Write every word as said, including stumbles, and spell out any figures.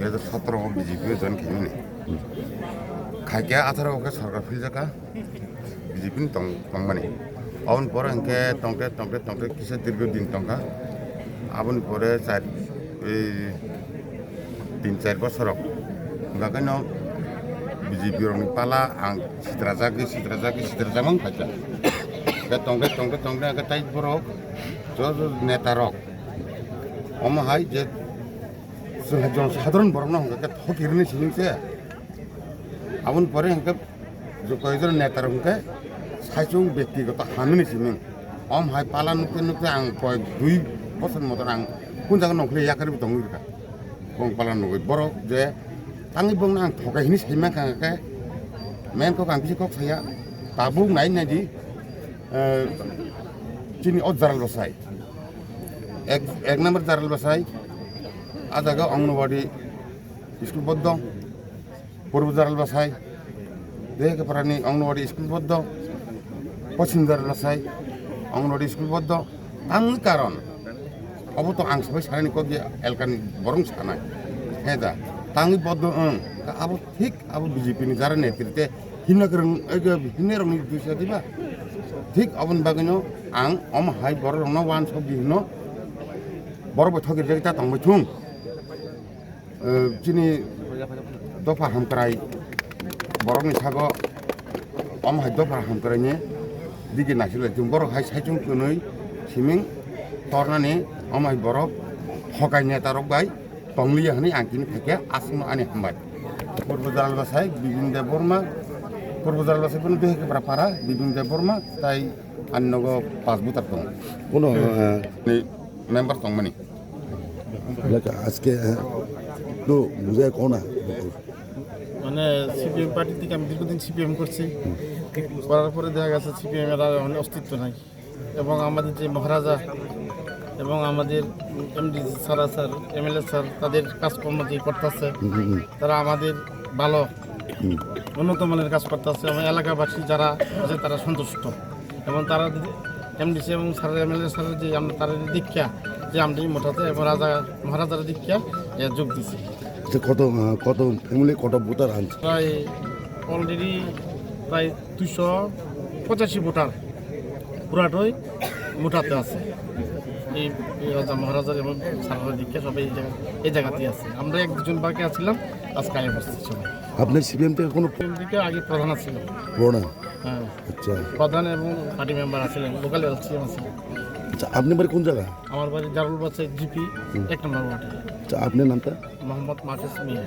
Dui hajar sotoro o B J P o join khaimani. Khaikhe atharo o khe sorkar philjaka B J P ni tong-, tongmani. Aboni pore hwnkhe tongte, tongte, tongte kisa dirgo din tongkha. Aboni pore char, ei, tin char bosor rok. Hwnkha khe no B J P rokni pala ang sitrajagwi, sitrajagwi, sitrajakmang khaikha. Khe tongte, tongte, tongte hwnkhe tai borok joto neta rok. Omo hai je chwng hai jon sadharon borokno hwnkha khe thokirwni simi se. Aboni pore hwnkhe je koyekjon neta rok hwnkhe saichung bektigoto hamini simi. Om hai pala nukte nukte ang koyek dui bosor motor ang kun jaga nongkhorli yakarwi tongwi rwkha. Bong pala nugwi borok je tangwi bongno ang thokai hini saimankha hwnkhe main kok ang bisi kok saya tabuk nai naidi, eh, chini o jaral bwsai. Ek, ek number jaral bwsai, a jaga Anganwadi school boddo, purbo jaral bwsai, Dehekaparani Anganwadi school boddo, poschim jaral bwsai, Anganwadi school boddo. Tangwi karon, obo to ang sabai sanani kok je elkani borong sanai. He da, tangwi boddo wng, abo thik abo B J P ni jara netrite himna kwrwng, ege himna rokni duisa diba? Thik aboni bagwino ang omo hai borok rokno wansok di hino, borok bai thokirjak ta tongbai thung. Eh, chini dopha hamkrai borokni sago omo hai dopha hamkraini digi naisik lai chwng borok hai saichung kwnwi siming tornani omo hai borok thokai neta rok bai tongliya hwnwi ang tini phaikhe aswkno ani hambai. Purbo Jaral Bwsai Bibin Debbarma, Purbo Jaral Bwsai bono Dehekapra para Bibin Debbarma tai ani nogo pas butar tongo. Kuno, eh, ni member tongmani. Like, আজকে, eh, একটু বুঝায় কও না। মানে CPM party থেকে আমি দীর্ঘদিন সিপিএম করছি, করার পরে দেখা গেছে সিপিএম এর আর মানে অস্তিত্ব নাই। এবং আমাদের যে মহারাজা এবং আমাদের MD sir, sir, MLA sir, তাদের কাজকর্ম যে করতেছে, হুম, হুম, হুম। তারা আমাদের ভালো, হুম। উন্নত মানের কাজ করতেছে এবং এলাকাবাসী যারা আছে, তারা সন্তুষ্ট। এবং তারা যদি এমডিসি এবং স্যার, এমএলএ স্যারের যে আমরা তারা দীক্ষা, যে আমরা এই মোটাতে এবং রাজা মহারাজার দীক্ষা, এ যোগ দিছি। আচ্ছা, কত, আহ, কত ফ্যামিলি, কত ভোটার আনছে? প্রায় অলরেডি প্রায় দুইশো পঁচাশি ভোটার পুরাটাই মোটাতে আছে। এই, এই রাজা মহারাজার এবং স্যারের দীক্ষা সবাই এই জায়গা, এই জায়গাতেই আছে। আমরা এক দুজন বাকি আছিলাম, আজকে আগে বসছি সবাই। আপনার সিপিএম থেকে কোনো সিপিএম থেকে আগে প্রধান ছিল। পুরোনো? হ্যাঁ। আচ্ছা। প্রধান এবং পার্টি মেম্বার আছিলেন, লোকাল এলসিএম আছিলেন। আচ্ছা, আপনার বাড়ি কোন জায়গা? আমার বাড়ি জারুল বাসাই জিপি, হুম। এক নম্বর ওয়ার্ডে। আচ্ছা, আপনার নামটা? মোহাম্মদ মাহফুজ মিয়া।